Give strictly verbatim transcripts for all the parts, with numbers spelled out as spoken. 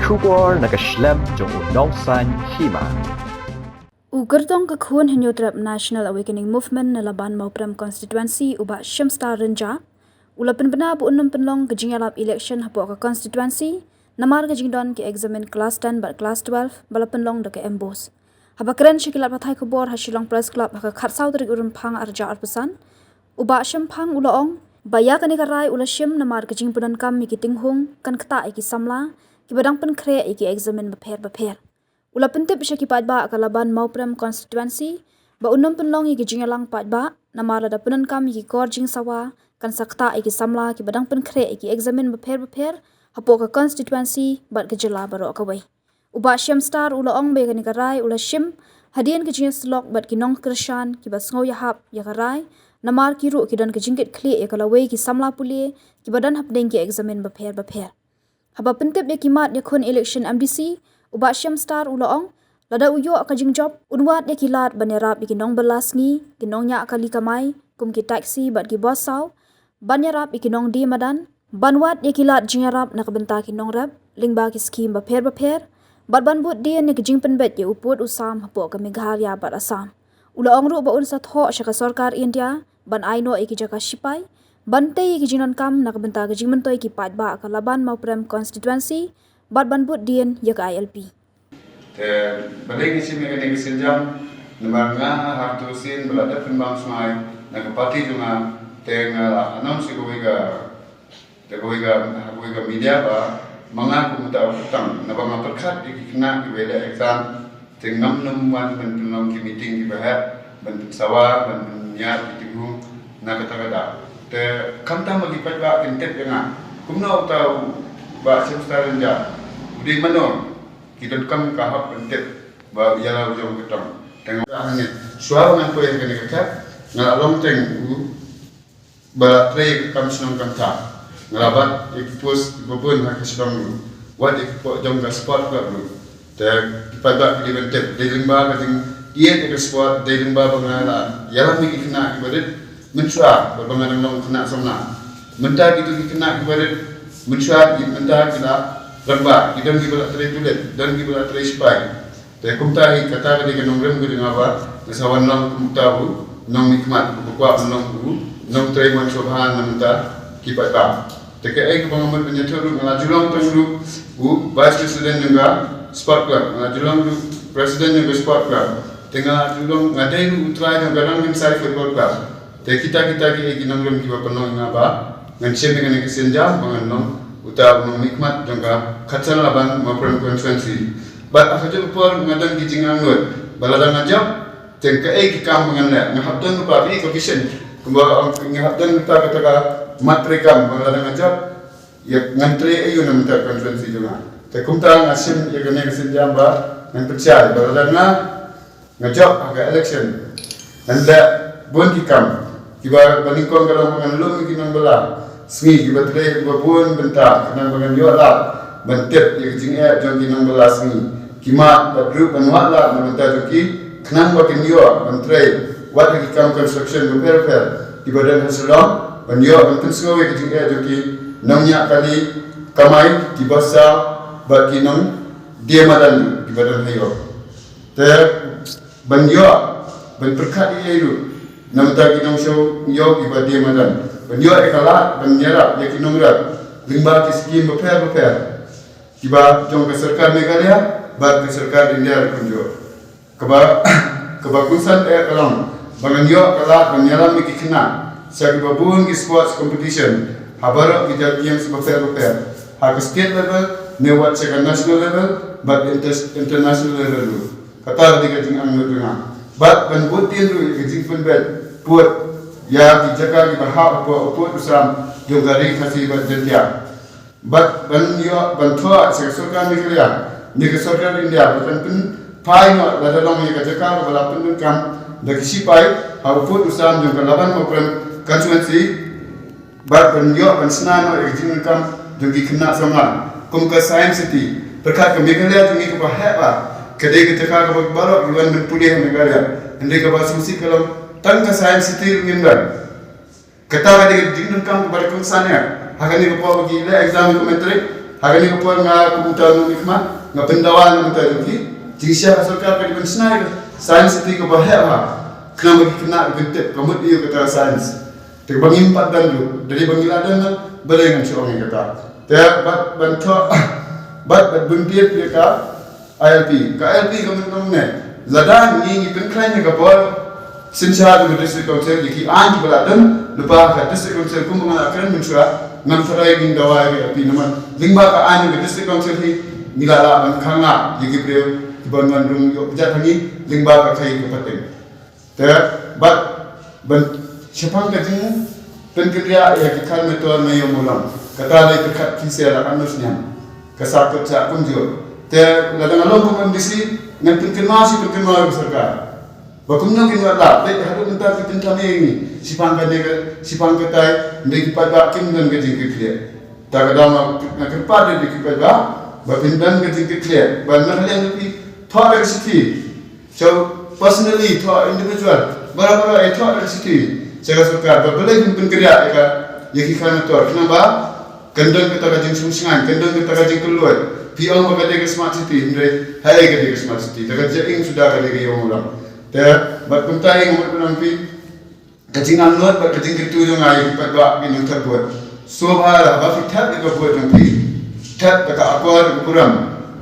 Khubor na ka shlem jong u Nongsaiñ Hima. U kyrtong ka khun Hynñiewtrep National Awakening Movement na Laban Mawprem Constituency u Bah Shemstar Rynjah u la pynbna ba un nym pynlong ka jingïalap election hapoh ka constituency namar ka jingdon ki eksamin klas ten bad klas twelve ba la pynlong da ka MBOSE. Haba kren sha ki lad pathai khubor ha Shillong Press Club ha ka khatsaw tarik u Rymphang arhajar arphew san, u Bah Shemphang u la ong ba ïa kane ka rai u la shim namar ka jingpyndonkam ïa ki tinghung kan ktah ïa ki samla kiba dang pynkhreh ïa ki eksamin bapher bapher. U la pyntip sha ki paidbah ka Laban Mawprem Constituency ba un nym pynlong ïa ki jingïalang paidbah namar lada pyndonkam ïa ki kor jingsawa kan sa ktah ïa ki samla kiba dang pynkhreh ïa ki eksamin bapher bapher hapoh ka constituency bad ka jylla baroh kawei. U Bah Shemstar u la ong ba ïa kane ka rai u la shim hadien ka jingïasyllok bad ki nongkyrshan kiba sngew ïahap ïa ka rai namar ki ruh ki don ka jingkitkhlieh ïa ka lawei ki samla pule kiba don hapdeng ki eksamin bapher bapher. Haba pyntip ïa ki mat ïakhun election MDC, u Bah Shemstar u la ong lada u ïoh ka jingjop un wad ïa ki lad ban ïarap ïa ki nongbylla sngi, ki nongñiah kali kamai kum ki taxi bad ki bus saw, ban ïarap ïa ki nongdie madan, ban wad ïa ki lad jingïarap na ka bynta ki nongrep lyngba ki skhim bapher bapher bad ban bud dien ïa ka jingpynbeit ïa u pud u sam hapoh ka Meghalaya bad Assam. U la ong ruh ba un sa thoh sha ka sorkar India ban ai noh ïa ki jaka shipai ban tei ïa ki jingdonkam na ka bynta ka jingmyntoi ki paidbah ka Laban Mawprem Constituency bad ban bud dien ïa ka ILP. Te balei nga shim ïa kane ka sienjam, namar nga ha kato ka sien ba la dep pynbam smai na ka party jong nga, te nga la announce ïa kawei ka, te kawei ka, ha kawei ka media ba ma nga kum uta u kyrtong, naba nga pyrkhat ïa ki khynnah kiba leh exam, te ngam nym wan ban pynlong ki meeting kiba heh ban pynsawa, ban pynïar ki tinghung na kata ka daw. Te khamtam ba ki paidbah kin tip ïa nga, kumno uta u Bah Shemstar Rynjah u dei mano, ki donkam ka hok ban tip ba ïa la u jong u kyrtong. Te nga hangne shuwa ba ngan poi ha kane ka thep, nga la long teng u ba la trei ka kam shnong kam thaw. Nga la bat ïa ki post kiba bun ha ka shnong ruh, wat ïa ki post jong ka sport club ruh. Te ki paidbah ki dei ban tip, dei lyngba ka jingïeit ïa ka sport, dei lyngba ba nga la ïalam ïa ki khynnah kiba rit mynshuwa ba, ba nga dang long khynnah samla. Mynta kito ki khynnah kiba rit mynshuwa, ki mynta ki la rangbah, ki don kiba la trei pulit, don kiba la trei shipai. Te kumta hi kata ka dei ka nongrim ka jong nga ba nga sa wan long kum uta u nongmihkhmat uba kwah ban long u nongtrei mon sngewbha na ka bynta ki paidbah. Te kaei kaba nga mut ban ïathuh ruh, nga la ju long tang ruh u vice president jong ka sport club, nga la ju long ruh president jong ka sport club. Te nga la ju long, nga dei ruh u trai jong ka Rangkynshai Football Club. Te kita kita kiei ki nongrim kiba pynlong ïa nga ba ngan shim ïa kane ka sienjam ba ngan long uta u nongmihkhmat jong ka Khatsan Laban Mawprem Constituency. Bad ha kajuh ka por nga don ki jingangnud ba lada nga jop, te kaei ki kam ba ngan leh. Nga hap don lypa, ki vision, kumba ong, nga hap don lypa kata ka mat treikam ba lada nga jop, ïa ngan trei aïu na ka bynta ka constituency jong nga. Te kumta nga shim ïa kane ka sienjam ba ngan pynshai ba lada nga nga jop ha ka election, ngan leh bun ki kam kiba, ba nyngkong ka long ba ngan lum ïa ki nongbylla sngi kiba trei ha kiba bun bynta, khnang ba ngan ïoh lad ban tip ïa ka jingeh jong ki nongbylla sngi, ki mat, bad ruh ban wad lad na ka bynta jong ki, khnang ba kin ïoh ban trei wat ha ki kam construction bapher bapher kiba don ha Shillong, ban ïoh ban pynsngew ïa ka jingeh jong ki nongñiah kali kamai, ki bus saw, bad ki nongdie madan kiba don ha Ïew. Te ban ïoh ban pyrkhat ïa ei ruh na ka bynta ki nongshong Ïew kiba dei madan, ban ïoh ïa ka lad ban ïarap ïa ki nongrep lyngba ki skim bapher bapher kiba jong ka sorkar Meghalaya bad ka sorkar India ruh kumjuh. Kaba, kaba kongsan eh ka long ba ngan ïoh ka lad ban ïalam ïa ki khynnah sha kiba bun ki sports competition ha baroh ki jait ïing bapher bapher, ha ka state level ne wat sha ka national level bad inter-, international level ruh. Kata ka dei ka jingangnud jong nga. Bad ban bud dien ruh ïa ka jingpynbeit pud ïa ki jaka kiba hap hapoh u pud u sam jong ka Ri Khasi bad Jaintia. Bad ban ïoh ban thoh sha ka sorkar Meghalaya ne ka sorkar India ba kan pynphai noh lada long ïa ka jaka kaba la pyndonkam da ki shipai ha u pud u sam jong ka Laban Mawprem constituency. Bad ban ïoh ban shna noh ïa ka jingdonkam jong ki khynnah samla kum ka Science City. Pyrkhat ka Meghalaya jong ngi kaba heh bha, ka dei ka jaka kaba baroh ki wan ban pule ha Meghalaya. Hynrei kaba sngewsih ka long tang ka Science City ruh ngim don. Kata ka dei ka jingdonkam kaba dei kongsan ïa ha kane ka por ba ki leh exam ka matric, Ha kane ka por nga kum uta u nongmihkhmat nga pyndawa na ka bynta jong phi. Jingshisha ka sorkar ka dei ban shna ïa ka Science City kaba heh bha. Khnang ba ki khynnah ki ban tip ka mut aïu kata ka science. Te kaba ngim pat don ruh, da dei ba ngi la don, balei ngan shu ong ïa kata. Te bad ban thoh, bad ban pynbieit ïa ka I L P. Ka I L P ka mut nong ne. Lada ngi ngi pynkhlaiñ ïa ka bor synshar jong ka District Council, ïa ki aiñ kiba la don lypa ha ka District Council, kumba nga la kren mynshuwa, ngan tharai ngin dawa ïa ka I L P namar lyngba ka aiñ jong ka District Council hi ngi la lah ban khang ïa ki briew kiban wan rung ïoh kjat ha ngi lyngba ka khaii ka pateng. Te bad ban shaphang ka jingpynkynriah ïa ki khar meteor na Ïewmawlong. Kata dei pyrkhat phi sha la kan sniang. Ka sah kut sah kumjuh. Te lada nga long kum M D C, ngan pynkynmaw shi pynkynmaw ïa ka sorkar. Ba kumno kin wat lad, dei haduh mynta ki pynthame ïa ngi. Shaphang kane ka, shaphang katai, dei ki paidbah kim don ka jingkitkhlieh. Ta ka daw nga, nga kyrpad ïa ki paidbah ba phin don ka jingkitkhlieh. Ban na ka liang jong phi, thoh da ka shithi. So personally, thoh individual, barabor ïa thoh da ka shithi sha ka sorkar ba balei phin pynkynriah ïa ka, ïa ki khar meteor, khnang ba kan don kata ka jingsngewsih, kan don kata ka jingkylluid. Phi ong ba ka dei ka smart city, hynrei haei ka dei ka smart city? Ta ka jingim suda ka dei ka Ïewmawlong. Te bad kumta ïa nga mut ban ong phi, ka jingangnud bad ka jingkyntu jong nga ïa ki paidbah ki nongthep vote. Sngewbha la ba phi thep ïa ka vote jong phi. Thep da ka akor ka burom.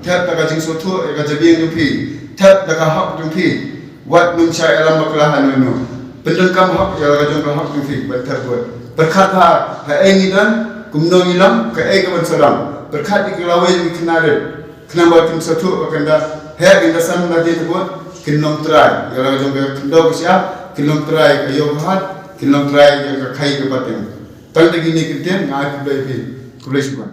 Thep da ka jingsngewthuh ïa ka jabieng jong phi. Thep da ka hok jong phi. Wat nym shah ïalam bakla hano hano. Pyndonkam hok ïa la ka jong ka hok jong phi ban thep vote. Pyrkhat bha haei ngi don, kumno ngi long, kaei kaban sa long. Pyrkhat ïa ki lawei jong ki khynnah rit. Khnang ba kin sngewthuh ba kan da heh, kin da san nadien vote, kin long trai ïa la ka jong ka khyndew ka shyiap, kin long trai ka ïew ka hat, kin long trai ïa ka khaii ka pateng. Tang da kine ki ktien nga ai khublei phi. Khublei shibun.